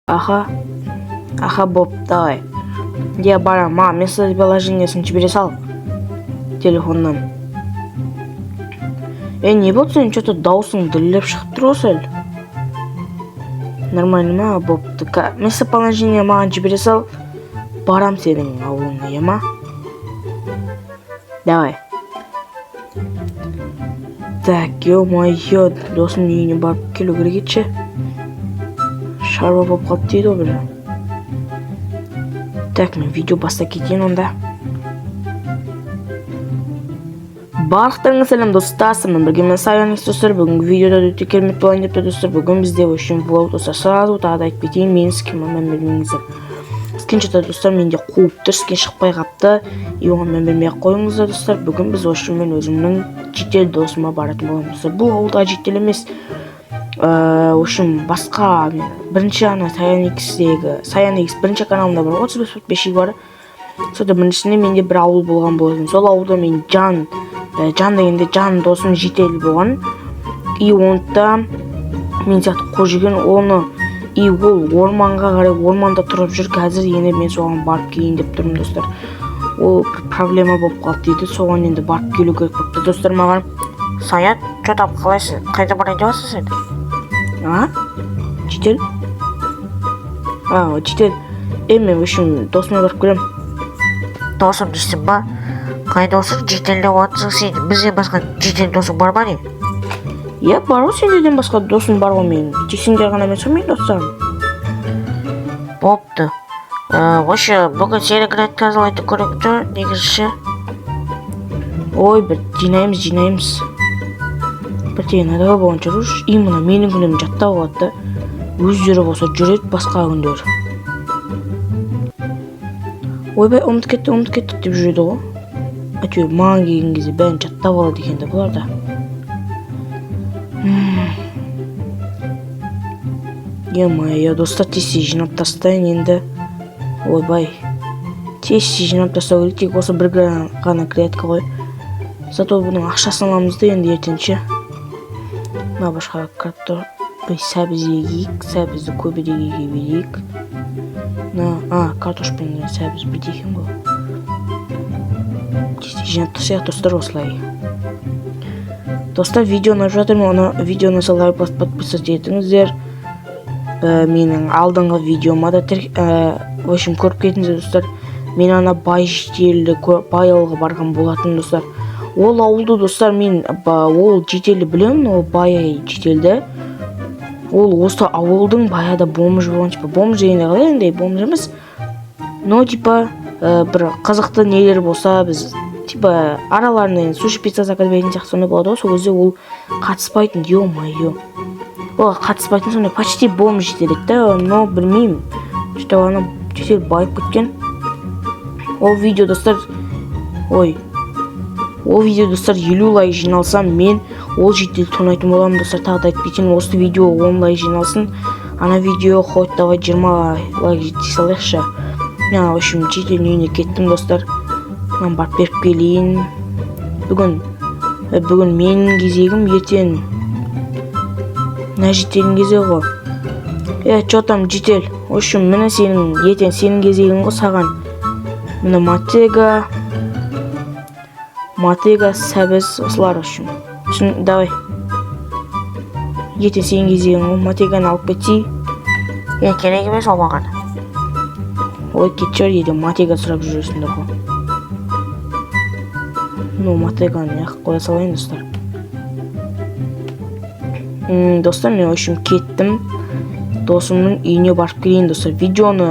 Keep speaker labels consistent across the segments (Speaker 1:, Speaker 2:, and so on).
Speaker 1: Аха, аха, боп, давай. Я барам, маған местоположениесін жібере сал телефоннан. Е, не болды сенің? Че-то дауысың дірілдеп шығып тұр ғой сәл. Нормально ма? Бопты. Местоположение маған жібере сал, барам сенің ауылыңа, иә ма? Давай. Так, ё-моё, досымның үйіне барып келу керек еді ше. Шаруа болып қалды дейді ғой бір. Так, мен видео бастап кетейін онда. Барлықтарыңа сәлем, достар! Сіздермен бірге мен, Саян. Достар, бүгінгі видеода өте керемет болайын деп тұр, достар. Бүгін бізде, в общем, влог, достар. Сразу тағы да айтып кетейін, менің скиніме мән бермеңіздер. Скин что достар, менде қуып тұр, скин шықпай қалыпты, и оған мән бермей ақ қойыңыздар, достар. Бүгін біз, в общем, мен өзімнің житель досыма баратын боламыз, достар. Бұл ауылдағы житель емес, в общем, басқа. Мен бірінші ана Саян Икстегі, Саян Икс бірінші каналымда бар ғой, 35 подписчик бар. Сонда біріншісінде менде бір ауыл болған болатын. Сол ауылда мен жан, жан дегенде жан досым житель болған. И оны да мен сияқты қуып жүрген оны. И ол орманға қарай, орманда тұрып жүр қазір. Енді мен соған барып келейін деп тұрмын, достар. Ол бір проблема болып қалды дейді, соған енді барып келу керек болыпты, достар, маған.
Speaker 2: Саят, че там, қалайсың? Қайда барайын деп жатырсың сен?
Speaker 1: А, житель, а, житель. Е, мен, в общем, досыма барып келемін.
Speaker 2: Досым дейсің ба? Қай досың? Житель деп жатырсың сен. Бізден басқа житель досың бар ма, не?
Speaker 1: Иә, бар ғой, сендерден басқа досым бар ғой менің. Тек сендер ғана емес қой менің достарым.
Speaker 2: Бопты. Вообще, бүгін сенің рет тазалайтын керек тұр, негізі ше.
Speaker 1: Ой, бір жинаймыз, жинаймыз. Бірдеңе надо болған шығар уж. Именно менің күнім жаттап алады да, өздері болса жүреді басқа күндері. Ойбай, ұмытып кеттік, ұмытып кеттік деп жүреді ғой. Әйтеуір маған келген кезде бәрін жаттап алады екен да бұлар да. Е-мое, достар, тез тез жинап тастайын енді. Ойбай, тез тез жинап тастау керек. Тек осы бір ғана грядка ғой, зато бұның ақшасын аламыз да енді ертең ше. Мына башқа картоп, сәбіз егейік, сәбізді көбірек еге берейік. Мына, а, картошпен сәбіз бірдей екен ғой. Тез тез жинап тастайық, достар, осылай. Достар, видео ұнап жатыр ма? Оны, видео ұнаса, лайк басып, подписаться етіңіздер. Менің алдыңғы видеома да в общем, көріп кетіңіздер, достар. Мен ана бай жительді, бай ауылға барған болатын, достар. Ол ауылды, достар, мен ол жительді білемін, ол бай жительді. Ол осы ауылдың баяғыда бомж болған. Типа бомж дегенде қалай енді, бомж емес, но типа бір қызықты нелер болса, біз типа араларында енді суши, пицца заказ беретін сияқты сондай болады ғой, сол кезде ол қатыспайтын. Ё-моё, ол қатыспайтын, сондай почти бомж дедік та. Но білмеймін, что ана житель байып кеткен. Ол видео, достар, ой, ол видео, достар, 50 лайк жиналса, мен ол житель тонайтын боламын, достар. Тағы да айтып кетейін, осы видео 10 лайк жиналсын, ана видео хоть давай 20 лайк жете салайықшы. Мен, в общем, жительдің үйіне кеттім, достар. Мынаны барып беріп келейін. Бүгін, бүгін менің кезегім, ертең мына жительдің кезегі ғой. Е, че там, житель? В общем, міне, сенің, ертең сенің кезегің ғой. Саған міне мотыга, мотыга, сәбіз, осылар, в общем. Сосын давай, ертең сенің кезегің ғой, мотыганы алып кетсей.
Speaker 2: Е, керек емес ол маған.
Speaker 1: Ой, кетші, ертең мотыга сұрап жүресіңдер ғой. Ну, мотыганы мына жаққа қоя салайын, достар. Достар, мен, в общем, кеттім, досымның үйіне барып келейін, достар. Видеоны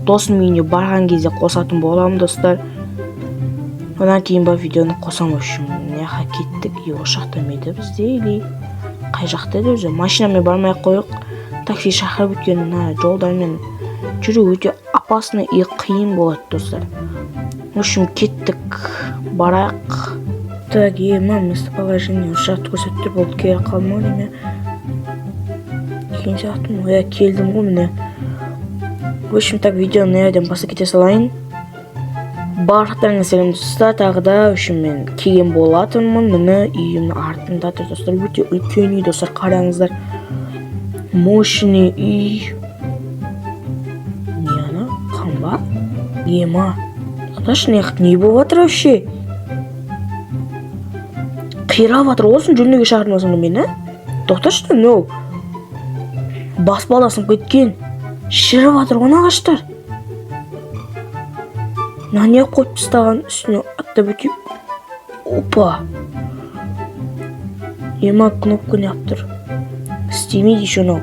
Speaker 1: досымның үйіне барған кезде қосатын боламын, достар. Одан кейін барып видеоны қосамын. В общем, мына жаққа кеттік. И осы жақта ма еді бізде или қай жақта еді өзі? Машинамен бармай ақ қояйық, такси шақырып, өйткені мына жолдармен жүру өте опасно и қиын болады, достар. В общем, кеттік, барайық. Так, е, мына местоположение осы жақты көрсетіп тұр. Болды, келе қалдым ау деймін. Келген сияқтымын ғой. Иә, келдім ғой, міне. В общем, так, видеоны мына жерден бастап кете салайын. Барлықтарыңа сәлем, достар, тағы да. В общем, мен келген болатынмын. Міне, үйімнің артында тұр, достар. Өте үлкен үй, достар, қараңыздар, мощный үй. тастаған ба? Ема, тоқташы, мына жақта не болып жатыр вообще? Қирап жатыр. Осыны жөндеуге шақырмасың ба мені? Тоқташы, мынау баспалда сынып кеткен, шіріп жатыр ғой мына ағаштар. Мына не қойып тастаған? Үстіне аттап өтейік. Опа! Ема, кнопка неғып тұр? Істемейді еще мынау,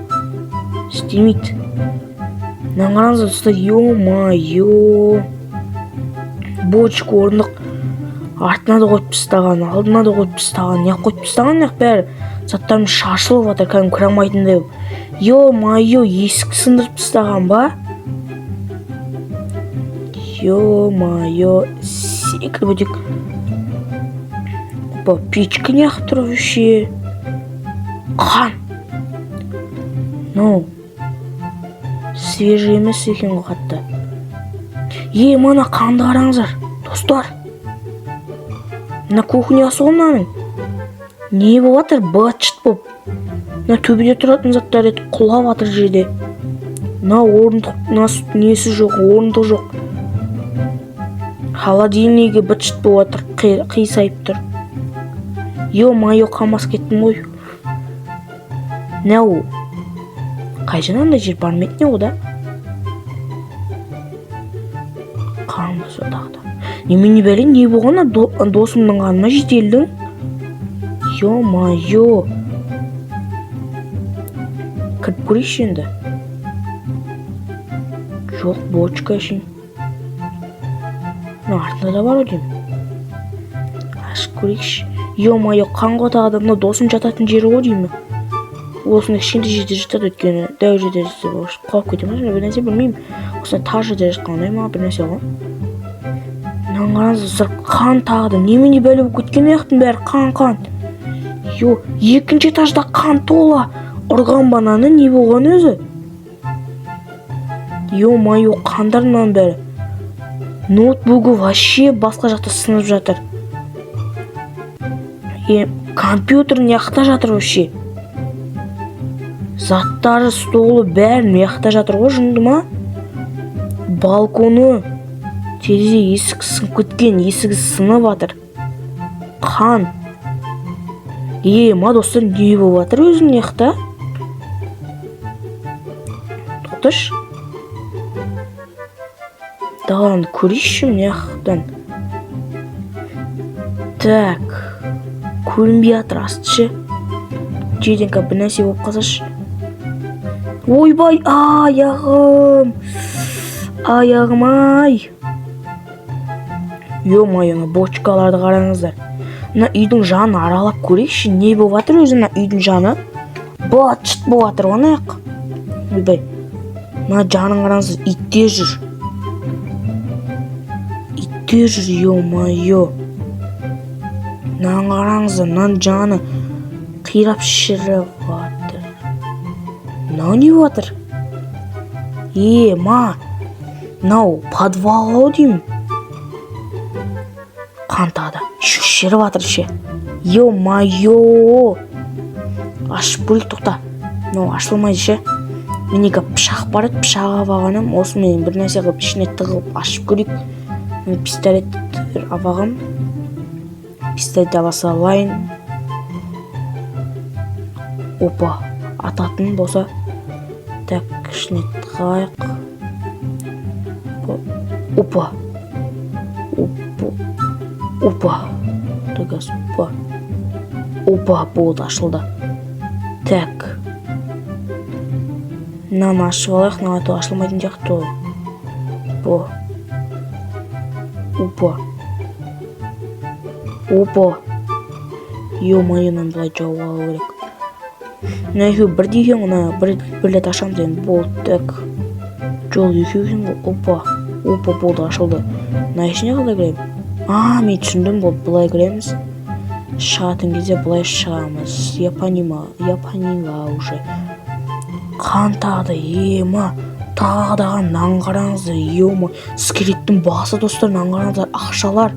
Speaker 1: істемейді. Мынаны қараңыздар, достар. Ё-моё, бочка, орындық артына да қойып тастаған, алдына да қойып тастаған. Неғып қойып тастаған? Мына бәрі заттарым шашылып жатыр, кәдімгі кіре алмайтындай болып. Ё-моё, есік сындырып тастаған ба? Ё-моё, секіріп өтейік. Опа, печка неғып тұр вообще? Қан мынау свежий емес екен ғой қатты. Е, мына қанды қараңыздар, достар. Мына кухнясы ғой мынаның. Не болып жатыр? Быт шыт болып, мына төбеде тұратын заттар еді, құлап жатыр жерде. Мына орындық, мына несі жоқ, орындық жоқ. Холодильнигі быт шыт болып жатыр, қисайып тұр. Ё-моё, қан басып кеттім ғой. Мынау қай жер? Андай жер бар ма еді? Не, да, қан болса тағы да немене, бәле, не болған? Ана досымның қанына, жителдің. Ё-моё, кіріп көрейікші енді. Жоқ, бочка үшін. Мына артында да бар ау деймін, ашып көрейікші. Ё-моё, қан ғой тағы да. Мына досым жататын жері ғой деймін. Осындай кішкентай жерде жатады, өйткені дәу жерде жатса, может, құлап кете ма, бір нәрсе, білмеймін. Осындай тар жерде жатқан ұнай ма, бір нәрсе ғой. Мынаны қараңыз, достар, қан тағы да. Немене, бәле болып кеткен? Мына жақтың бәрі қан, қан. Ё, екінші этажда қан тола. Ұрған ба ананы? Не болған өзі? Ё-моё, қандар мынаның бәрі. Ноутбугі вообще басқа жақта сынып жатыр. Е, компьютер мына жақта жатыр вообще. Заттары, столы, бәрі мына жақта жатыр ғой. Жынды ма? Балконы, терезе, есік сынып кеткен, есігі сынып жатыр. Қан. Е, ма, достар, не болып жатыр өзі мына жақта? Тоқташы, даланы көрейікші мына жақтан. Так, көрінбей жатыр асты ше. Жерден қазір бір нәрсе болып қалсашы. Ойбай, аяғым, аяғым ай! Ё-моё, мына бочкаларды қараңыздар. Мына үйдің жанын аралап көрейікші, не болып жатыр өзі? Мына үйдің жаны быт шыт болып жатыр ғой ана жақ. Ойбай, мына жанын қараңыздар, иттер жүр, иттер жүр. Ё-моё, мынаны қараңыздар, мынаның жаны қирап, шіріп жатыр. Мынау не болып жатыр? Е, ма, мынау подвал ау деймін. Қан тағы да, шіріп жатыр ше. Ё-моё, ашып көрейік. Тоқта, мынау ашылмайды ше. Менде пышақ бар еді, пышақ алып алған едім. Осымен бір нәрсе қылып, ішіне тығып ашып көрейік. Мен пистолет алып алғанмын, пистолет ала салайын. Опа, ататын болса. Так, ішіне тығайық. Опа, опа, опа, так, опа, опа, болды, ашылды. Так, мынаны ашып алайық. Мына то ашылмайтын сияқты ғой. Опа, опа, опа! Ё-моё, мынаны былай жауып алу керек. Мына екеуі бірдей екен ғой. Мына бір рет ашамыз енді, болды. Так, жоқ, екеу екен ғой. Опа, опа, болды, ашылды. Мына ішіне қалай кіремін? А, мен түсіндім, болды, былай кіреміз. Шығатын кезде былай шығамыз. Я понимаю, я поняла уже. Қан тағы да. Ема, тағы да қан. Мынаны қараңыздар. Ема, скелеттің басы, достар, мынаны қараңыздар. Ақшалар.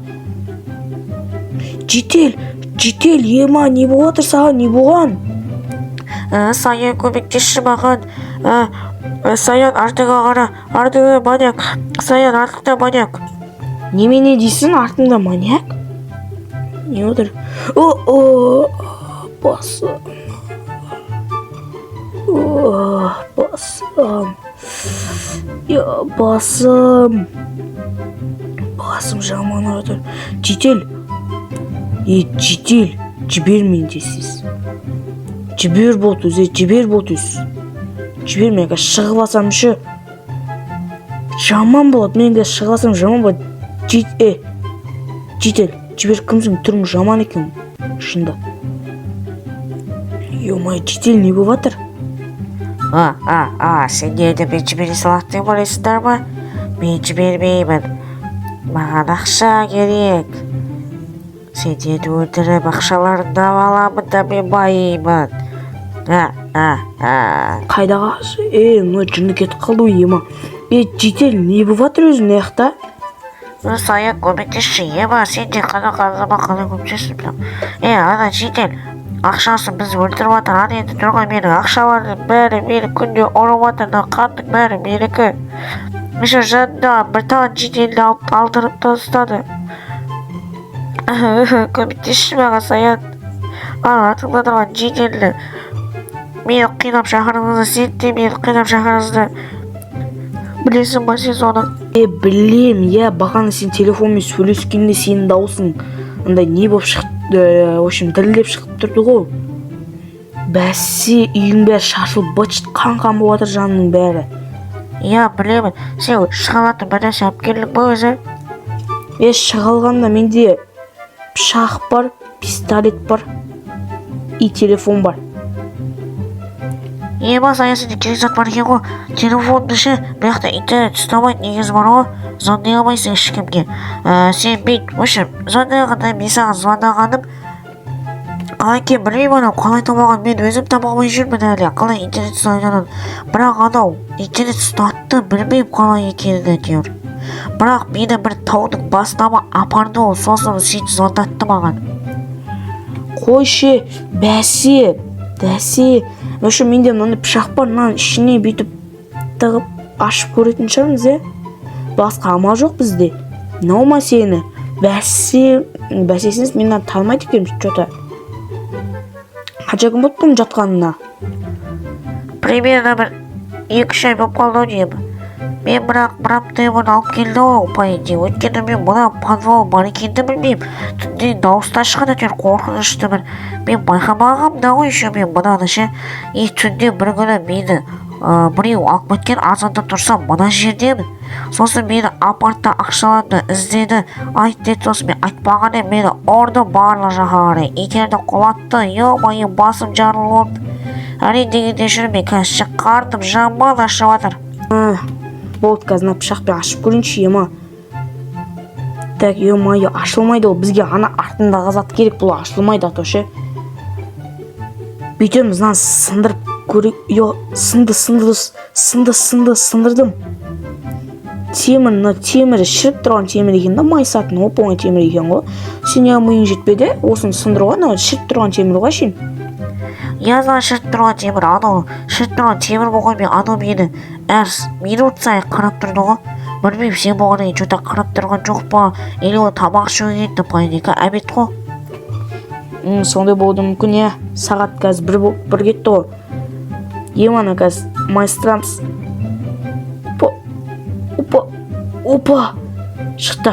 Speaker 1: Житель, житель, ема, не болып жатыр саған? Не болған?
Speaker 2: Саян, көмектесші маған. Саян, артыңа қара, артыңда маньяк. Саян, артыңда маньяк.
Speaker 1: Немене дейсің, артымда маньяк? Не отыр? О, о, басым. О, басым. Я, басым. Басым жаман ауырып отыр. Житель. Е, житель, жібер мені тез. Жібер, болды өзі, жібер, болды өзі. Жібер, мен қазір шығып алсам ше. Жаман болады, мен қазір шығып алсам, жаман болады. Е, житель, жібер, кімсің? Түрің жаман екен, шынында. Ё-моё, житель, не болып жатыр?
Speaker 2: А, а, а, сендерді мен жібере салады деп ойлайсыңдар ма? Мен жібермеймін. Маған ақша керек. Сендерді өлтіріп, ақшаларыңды аламын да, мен байимын. А, а, а.
Speaker 1: Қайдағы? Е, мына жынды кетіп қалды ғой, ема. Е, житель, не болып жатыр өзі мына жақта?
Speaker 2: Саян, көмектесші, ема, сен де қазақ азамат, қалай көмектесесің? Е, ана житель, ақшасын біз өлтіріп жатыр, ана енді тұрған менің ақшалардың бәрі, мені күнде ұрып жатыр, мына қанның бәрі менікі. Еще жанында бір тағы жительді алып алдырып тастады. Көмектесші маған, Саян. Ана артыңда тұрған жительді. Мені қинап шақырғызды, сен де мені қинап шақырғызды. Білесің ба сен соны?
Speaker 1: Е, білем, иә, бағана сен телефонмен сөйлескенде сенің дауысың андай не болып шықты, в общем, дірілдеп шығып тұрды ғой. Бәсе, үйің бәрі шашылып, быт шыт, қан қан болып жатыр жанның бәрі.
Speaker 2: Иә, білемін. Сен шыға алатын бір нәрсе алып келдің ба өзі?
Speaker 1: Е, шыға алғанда менде пышақ бар, пистолет бар и телефон бар.
Speaker 2: Ема, Саян, сенде керек зат бар екен ғой. Телефонды ше, бұл жақта интернет ұстамайды негізі бар ғой. Звондай алмайсың ешкімге. Сен бүйт, в общем, звондағанда мен саған звондағаным қалай екенін білмеймін, анау қалай табылғанын мен өзім таба алмай жүрмін әлі, қалай интернет ұстайтынын. Бірақ анау интернет ұстатты, білмеймін қалай екенін әйтеуір. Бірақ мені бір таудың басына ма апарды ол, сосын сөйтіп звондатты маған.
Speaker 1: Қойшы, бәсе, бәсе. В общем, менде мынандай пышақ бар, мынаның ішіне бүйтіп тығып ашып көретін шығармыз, иә. Басқа амал жоқ бізде. Мынау ма сені? Бәсе, бәсесіңіз, мен мынаны танымайды екенмін че то. Қанша күн болды бұның жатқанына?
Speaker 2: Примерно бір 2-3 ай болып қалды ау деймін. Мен бірақ бір апта бұрын алып келді ғой, по идее. Өйткені мен мына подвал бар екенін де білмеймін. Түнде дауыстар шығады әйтеуір, қорқынышты бір. Мен байқамағанмын да ғой еще мен мынаны ше. И түнде бір күні мені біреу алып кеткен, азанда тұрсам, мына жердемін. Сосын мені апарды да, ақшаларымды іздеді, айт деді, сосын мен айтпаған едім, мені ұрды барлық жаққа қарай. Итерді, құлатты, ё-моё, басым жарылып. Әрең дегенде жүрмін мен қазір ше, қарным жаман ашып жатыр.
Speaker 1: А, болды, қазір мына пышақпен ашып көрейінші, ема. Так, ё-моё, ашылмайды ол. Бізге ана артындағы зат керек, бұл ашылмайды, а то ше. Бүйтеміз, мынаны сындырып көрейік. Ё, сынды, сынды, сынды, сынды, сындырдым. Темір, мына темірі шіріп тұрған темір екен да, майысатын оп оңай темір екен ғой. Сен неге миың жетпеді осыны сындыруға? Мынау шіріп тұрған темір ғой әшейін.
Speaker 2: Я знаю, шіріп тұрған темір, анау шіріп тұрған темір болғанмен, анау мені әр минут сайын қарап тұрды ғой. Білмеймін, сен болғаннан кейін че то қарап тұрған жоқ па, или ол тамақ ішуге кетті, по идее, обед қой.
Speaker 1: Сондай болуы да мүмкін, иә. Сағат қазір бір болып бір кетті ғой. Еманы қазір майыстырамыз. Опа, опа, опа, шықты.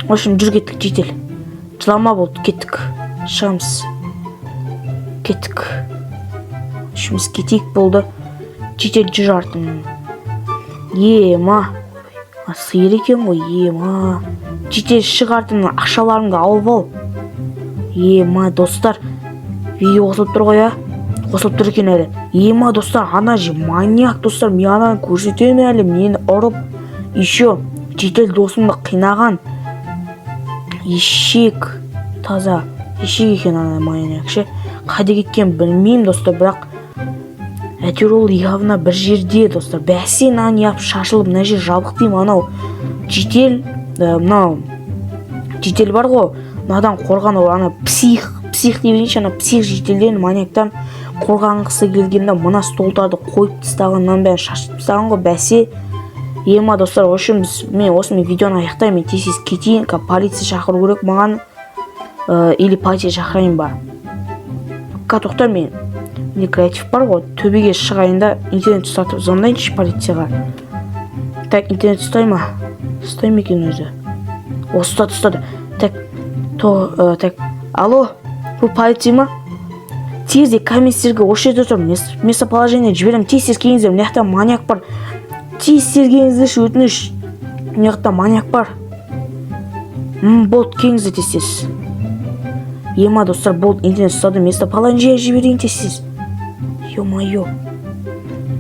Speaker 1: В общем, жүр, кеттік, житель. Жылама, болды, кеттік. Шығамыз. Кеттік. Үшіміз кетейік, болды. Житель, жүр артымнан. Ема. А, сиыр екен ғой, ема. Житель, шық артымнан, ақшаларыңды алып ал. Ема, достар, видео қосылып тұр ғой, иә, қосылып тұр екен әлі. Ема, достар, ана же маньяк, достар, мен ананы көрсетемін әлі. Мені ұрып, еще житель досымды қинаған ешек, таза ешек екен ана маньяк ше. Қайда кеткенін білмеймін, достар, бірақ әйтеуір ол явно бір жерде, достар. Бәсе, мынаны неғып шашылып, мына жер жабық деймін. Анау житель, мынау житель бар ғой, мынадан қорған. Ол ана псих, псих деп дейінші, ана псих жительден, маньяктан Қорғанғысы келгенде мына столдарды қойып тастағаннан, бәрін шашып тастаған ғой, бәсе. Ема, достар, в общем, біз, мен осымен видеоны аяқтаймын. Мен тез тез кетейін. Қазір полиция шақыру керек маған. Или полиция шақырайын ба? Ка, тоқта, мен, менде креатив бар ғой, төбеге шығайын да, интернет ұстатып звондайыншы полицияға. Так, интернет ұстай ма, ұстай ма екен өзі? О, ұстады, ұстады. Так, так, алло, бұл полиция ма? Тез комиссерге, осы жерде тұрмын, местоположение жіберемін, тез тез келіңіздер, мына жақта маньяк бар, тез тез келіңіздерші, өтініш, мына жақта маньяк бар. Болды, келіңіздер тез тез. Ема, достар, болды, интернет ұстады, местоположение жіберейін тез тез. Ё-моё,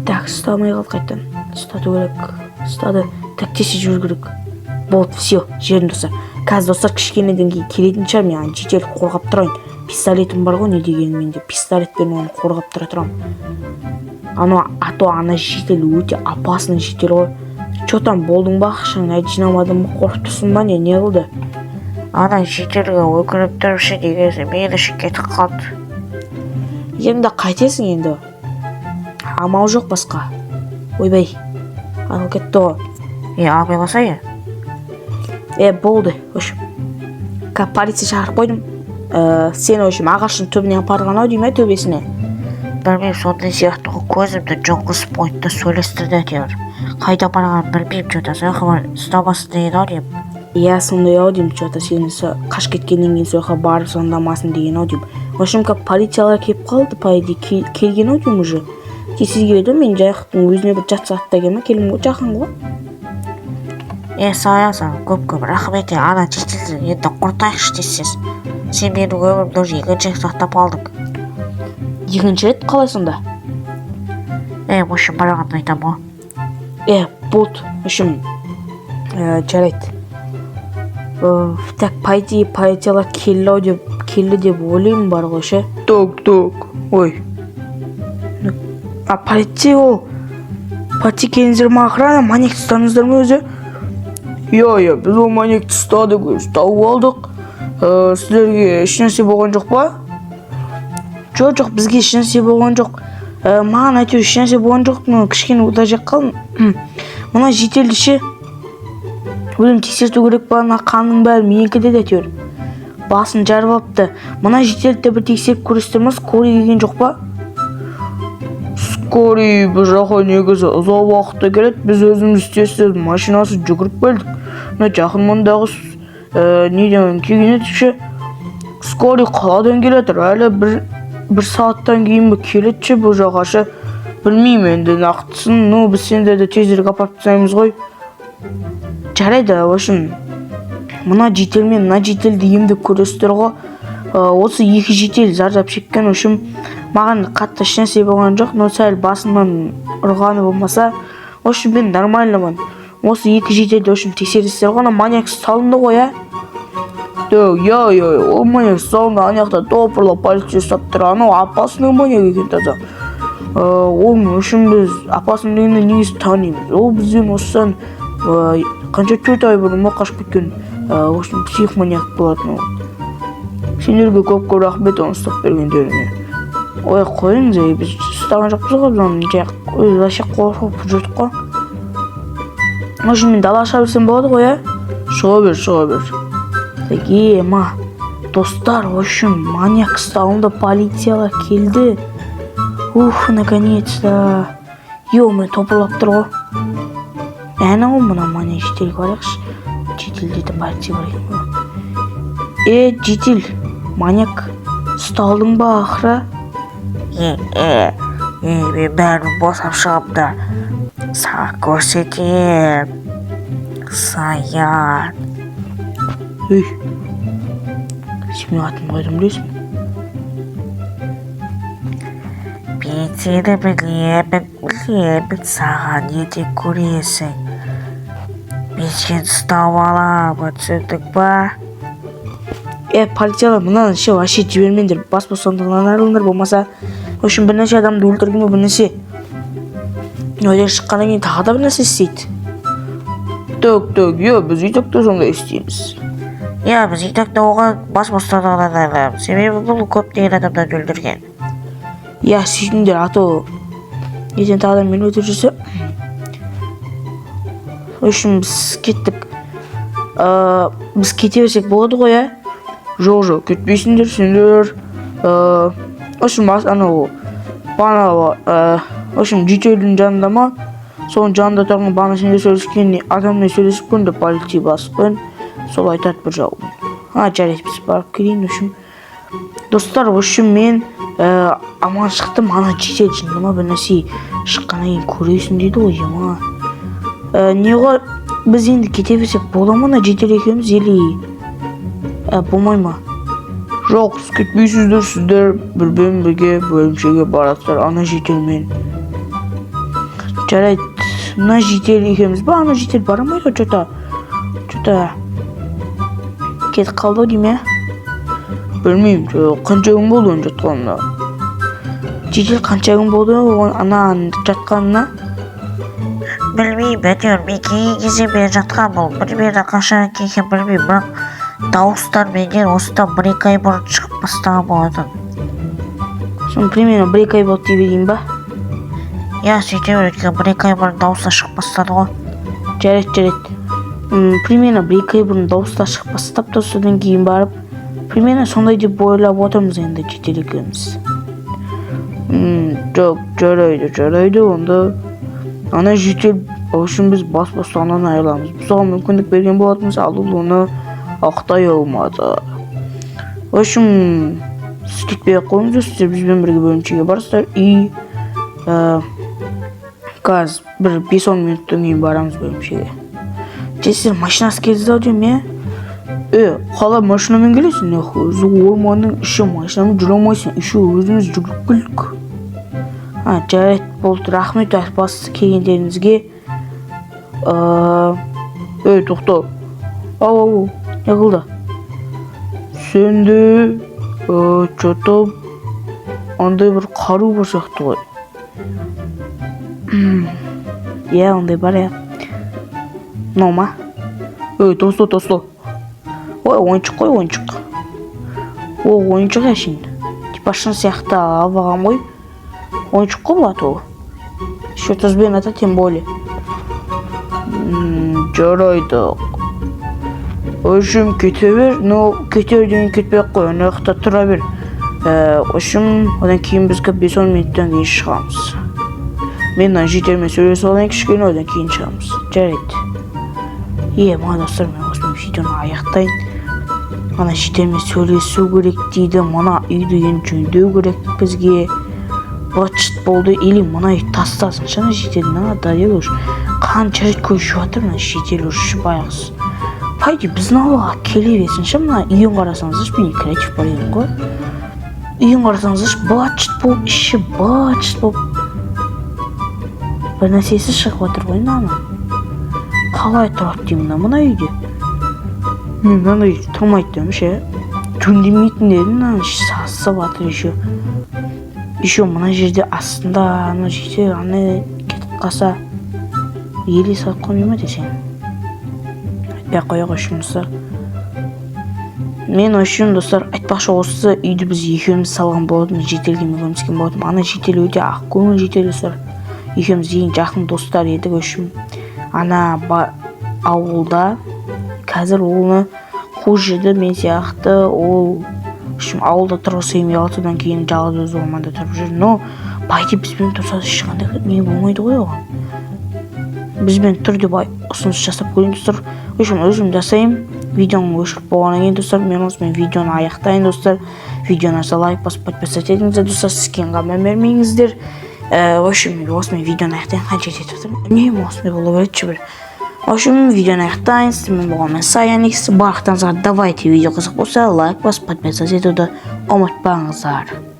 Speaker 1: так, ұстамай қалды, қайтадан ұстату керек. Ұстады. Так, тез тез жіберу керек. Болды, все, жібердім, достар. Қазір, достар, кішкенеден кейін келетін шығар. Мен ана жедел қорғап тұрайын, пистолетім бар ғой, не дегенмен де пистолетпен оны қорғап тұра тұрамын анау, а то ана жедел өте опасный жедел ғой. Че там, болдың ба? Ақшаңды жинамадың ба? Қорқып тұрсың ба? Не, не қылды?
Speaker 2: Ана жительге өкініп тұрып негізі мен үшін кетіп қалды.
Speaker 1: Енді қайтесің енді, амал жоқ басқа. Ойбай, анау кетті ғой.
Speaker 2: Е, абайласа, е.
Speaker 1: Е, болды, в общем, полиция шақырып қойдым. Сені, в общем, ағаштың түбіне апарған ау деймін, ә, төбесіне.
Speaker 2: Білмеймін, сондай сияқты ғой, көзімді жұмғызып қойды да, сөйлестірді әйтеуір. Қайда барғанын білмеймін, че то сол ұстамасын деген ау деймін.
Speaker 1: Иә, сондай ау деймін. Че то сені қашып кеткеннен кейін сол жаққа барып звондамасын деген ау деймін. В общем, полициялар келіп қалды, по идее, келген ау деймін уже. Тез тез келеді ғой, мен жайықтың өзіне бір жарты сағатта келме, келдім ғой, жақын ғой.
Speaker 2: Е, Сая, саған көп көп рахмет. Е, ана жительді енді құртайықшы тез тез. Сен менің өмірімді уже екінші рет сақтап қалдың.
Speaker 1: Екінші рет қалай сонда?
Speaker 2: Е, в общем, барғанда айтамын ғой.
Speaker 1: Е, болды, в общем, жарайды. Так, по идее, полициялар келді ау деп, келді деп ойлаймын бар ғой ше. Так, так, ой, а, полиция, ол полиция, келдіңіздер ма? Охрана, маньякты ұстадыңыздар ма өзі? Иә, біз ол маньякты ұстадық өзі, тауып алдық. Сіздерге ешнәрсе болған жоқ па? Жоқ, жоқ, бізге ешнәрсе болған жоқ. Маған әйтеуір ешнәрсе болған жоқ, но кішкене удар жеп қалдым. Мына жительді ше, өзім тексерту керек па? Мына қанның бәрі менікі деді, әйтеуір басын жарып алыпты. Мына жительді де бір тексеріп көресіздер ма? Скорый келген жоқ па? Скорый бұл жаққа негізі ұзақ уақытта келеді. Біз өзіміз тез тез машинасы жүгіріп келдік, мына жақын маңдағы неден келген едік ше. Скорый қаладан келе жатыр, әлі бір сағаттан кейін бе келеді ше бұл жаққа ше. Білмеймін енді нақтысын, но біз сендерді тезірек апарып тастаймыз ғой. Жарайды, в общем, мына житель мен мына жительді емдеп көресіздер ғой. Осы екі житель зардап шеккен. В общем, маған қатты ешнәрсе болған жоқ, но сәл басымнан ұрғаны болмаса, в общем, мен нормальнымын. Осы екі жительді, в общем, тексересіздер ғой. Ана маньяк ұсталынды ғой, иә? Так, иә, ол маньяк ұсталынды, ана жақта топырлап полиция ұстап тұр. Анау опасный маньяк екен таза. Ол үшін біз опасный дегенде негізі танимыз, ол бізден осыдан қанша, 4 ай бұрын ма қашып кеткен. В общем, псих маньяк болатын ол. Сендерге көп көп рахмет оны ұстап бергендеріңе. Ой, қойыңыз, ей, біз ұстаған жоқпыз ғой, біз оны жай өзі вообще қорқып жүрдік қой. В общем, мен далаға шыға берсем болады ғой, иә? Шыға бер, шыға бер. Так, ема, достар, в общем, маньяк ұсталынды, полициялар келді. Уф, наконец-то. Ё, топырлап тұр ғой. Әне ғой, мына маньяк жительге барайықшы. Житель дейтін полиция бар екен ғой. Е, житель, маньяк ұсталдың ба ақыры?
Speaker 2: Е, е, е, мен бәрін босап шығамын да, саған көрсетемін, Саят.
Speaker 1: Ей, сен менің атымды қайдан білесің?
Speaker 2: Мен сені білемін, білемін, саған ертең көресің. Мен сені ұстап аламын, түсіндің ба?
Speaker 1: Е, полициялар, мынаны ше, вообще жібермеңдер, бас бостандығынан айырылыңдар болмаса. В общем, бірнеше адамды өлтірген ба, бір нәрсе. Үйден шыққаннан кейін тағы да бір нәрсе істейді. Так, так, иә, біз и так та сондай істейміз.
Speaker 2: Иә, біз и так та оған бас бостандығынан айырамыз, себебі бұл көптеген адамдарды өлтірген.
Speaker 1: Иә, сөйтіңдер, а то ертең тағы да мені өлтіріп жүрсе. В общем, біз кеттік. Біз кете берсек болады ғой, иә? Жоқ, жоқ, кетпейсіңдер сендер. В общем, анау бағана, в общем, жительдің жанында ма, соның жанында тұрған, бағана сендер сөйлескен адаммен сөйлесіп көріңдер, полиция бастықпен. Сол айтады бір жауабын. А, жарайды, біз барып келейін. В общем, достар, в общем, мен аман шықтым. Ана житель жынды ма, бір нәрсе шыққаннан кейін көресің дейді ғой, ема. Не ғой, біз енді кете берсек бола ма, ана житель екеуміз, или болмай ма? Жоқ, сіз кетпейсіздер, сіздер бірбен бірге бөлімшеге барасыздар ана жительмен. Жарайды, мына житель екеуміз ба? Ана житель бара алмайды ғой, че то кетіп қалды ау деймін, иә. Білмеймін, жоқ, қанша күн болды оның жатқанына? Житель, қанша күн болды оның ана жатқанына?
Speaker 2: Білмеймін, әйтеуір мен келген кезде бері жатқан бұл. Примерно қашан келгенін білмеймін, бірақ дауыстар менен осыдан 1-2 ай бұрын шығып бастаған болатын.
Speaker 1: Соны примерно 1-2 ай болды дей берейін ба?
Speaker 2: Иә, сөйте бер, өйткені 1-2 ай бұрын дауыстар шығып бастады ғой.
Speaker 1: Жарайды. Примерно 1-2 ай бұрын дауыстар шығып бастапты, содан кейін барып примерно сондай деп ойлап отырмыз енді житель екеуміз. Жоқ, жарайды, жарайды онда. Ана житель, в общем, біз бас бостандығынан айырыламыз. Біз оған мүмкіндік берген болатынбыз, ал ол оны ақтай алмады. В общем, сіз кетпей ақ қойыңыздар, сіздер бізбен бірге бөлімшеге барасыздар и қазір бір 5-10 минуттан кейін барамыз бөлімшеге. Же, сіздер машинасы келді ау деймін, иә? Е, қалай машинамен келесің? Нахуй, өзі орманның іші, машинамен жүре алмайсың. Еще өзіміз жүгіріп келдік. А, жарайды, болды, рахмет бастысы келгендеріңізге. Ей, тоқта. Ау, ау, не қылды? Сенде че то андай бір қару бар сияқты ғой. Иә, ондай бар, иә. Мынау ма? Ей, тоста, тоста. Ой, ойыншық қой, ойыншық. О, ойыншық әшейін. Типа шын сияқты алып алған ғой. Ойыншық қой бұл, а то. Еще тұзбен ата, тем более. Жарайды. В общем, кете бер, но кете бер деген, кетпей ақ қой, ана жақта тұра бер. В общем, одан кейін біз 5-10 минуттан кейін шығамыз. Мен мына жительмен сөйлесіп алайын кішкене, одан кейін шығамыз. Жарайды. Е, мына достар, мен осымен видеоны аяқтайын. Ана жительмен сөйлесу керек дейді, мына үйді енді жөндеу керек бізге. Быт болды, или мына үй тастасыншы ана житель, надоел уже. Қанша рет көшіп жатыр мына житель уже байғұс. По идее, біздің ауылға келе берсінші. Мына үйін қарасаңыздаршы, менде креатив бар екен ғой. Үйін қарасаңыздаршы, быт болып, іші быт болып, бір нәрсесі шығып жатыр ғой мынаның. Қалай тұрады деймін мына үйде? Мен мынандай үйде тұрмайды деймін ше. Жөндемейтін дедім, мынаның іші сасып жатыр еще. Еще мына жерде астында ана жерде ана кетіп қалса, елес қалып қалмай ма десең. Айтпай ақ қояйық, общем, достар. Мен, в общем, достар, айтпақшы, осы үйді біз екеуміз салған болатынбыз, жительге мен көмектескен болатынмын. Ана житель өте ақкөңіл житель, достар. Екеуміз ең жақын достар едік, в общем. Ана ауылда қазір оны қуып жіберді мен сияқты. Ол, в общем, ауылда тұрғысы келмей қалды, содан кейін жалғыз өзі орманда тұрып жүр. Но по идее бізбен тұрса, ешқандай не болмайды ғой оған. Бізбен тұр деп ұсыныс жасап көрейін, достар. В общем, өзім жасаймын. Видеоны өшіріп болғаннан кейін, достар, мен осымен видеоны аяқтайын, достар. Видеоны лайк басып, подписаться етіңіздер, достар, скинға мән бермеңіздер. В общем, осымен видеоны аяқтайын. Қанша жетіп жатырмын, үнемі осындай бола береді бір. В общем, видеоны аяқтайын. Сіздермен болған мен, Саяникс. Барлықтарыңызға давайте, видео қызық болса, лайк басып, подписаться етуді ұмытпаңыздар.